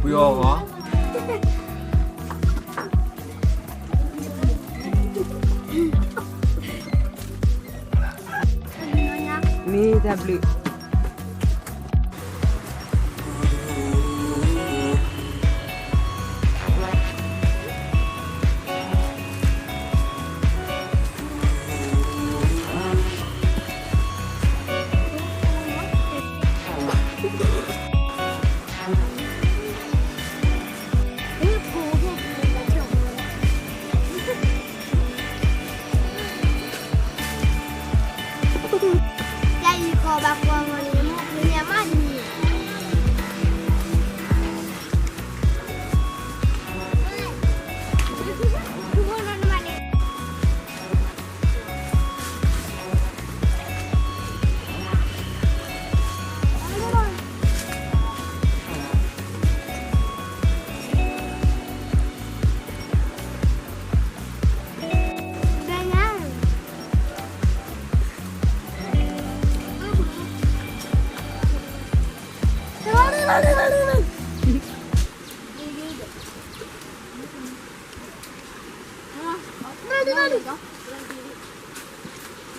အီၤဂီၢ်, မ့ၢ်တၢ်ဘျုး. ဝါ, အီၣ်ဘၣ်ကိၣ်တလိၣ်ဝံၤဧါ. အီၣ်ဘၣ်ကိၣ်တလိၣ်ကဲ ဟဲကၣ်, အီၣ်ဆီတလိၣ်ဒုး ဟဲကၣ်ဒိဒံးယၤလၢ မ့ၢ်ယကိးလီၤတဲာ်လိာ် ဘၣ်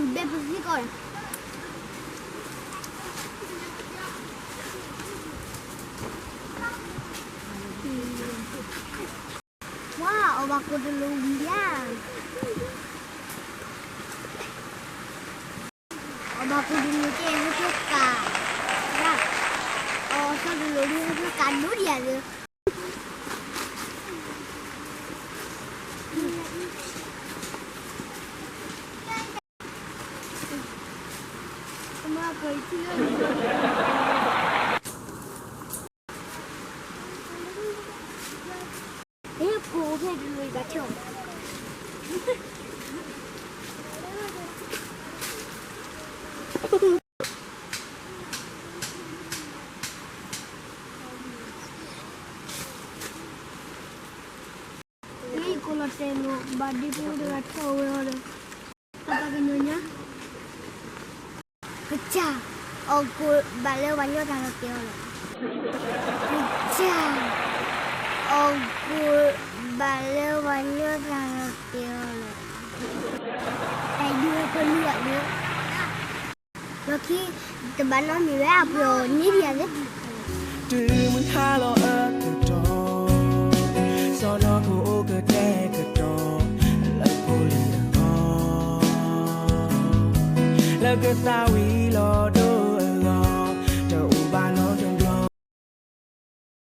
ဒ့ဖိတဂၤထီၣ်ဝဲအီၤဒီး တၢ်ပှၤကညီညါ, ကစၢ်, အီၣ်ကိၣ်ဘၣ်လၢပှၤညီတၢ်လီၤတဲာ်အီၤလီၤ. ကစၢ်, အီၣ်ကိၣ်ဘၣ်လၢပှၤညီတၢ်လီၤတဲာ်အီၤလီၤ. တၢ်ဒုးပလူးအီၤလၢ လီၢ်ခံ တဘၣ်နီတမံၤဝဲ အပှ့ၤအီၤန့ၢ်ဒံးယၤလၢ တုၤမုၢ်ဟါလီၤအကတီၢ်, စီၤနီၢ်ခိအိၣ်ကတဲာ်ကတီၤ လၢဖိလံၤအဂီၢ်, လၢကသးဝံၤလီၤ